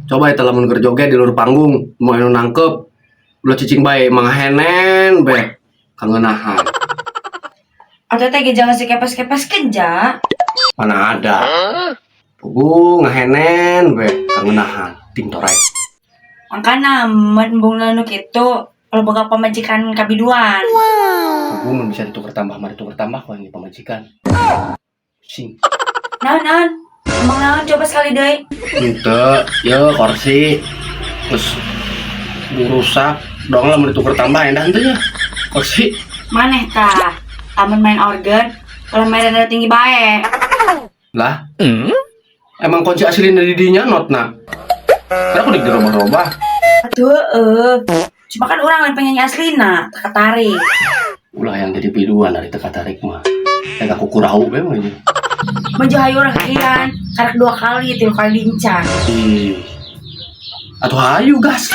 Coba eta lamun keur joget di luar panggung, mau anu nangkep, ulah cicing bae, mangahenen bae. Kangeunahan. Atau teh jangan si kepes-kepes kenja. Mana ada. Puguh ngahenen bae, kangeunahan. Ting torai. Makana mun embung nu kitu kalau boga pamajikan kabiduan. Puguh mun bisa ditukar tambah mah ditukar tambah ku ini pamajikan. Sing. Naon naon? Emang naon, coba sekali deui. Henteu, ya kursi. Terus rusak dong lah, mau ditukar tambah endah henteu nya. Kursi. Maneh tah? Amun main organ, kalau main rada tinggi bae. Lah. Emang kunci aslinya di dinya notna. Kenapa di dirobah-robah? Aduh, eh. Cuma kan orang lain penyanyi aslina, teu katarik. Ulah yang jadi biduan dari teu katarik mah. Kayak aku kurau be mah ini. Maju hayu rakian, karak dua kali, tilu kali lincah. Ih. Atuh hayu gas.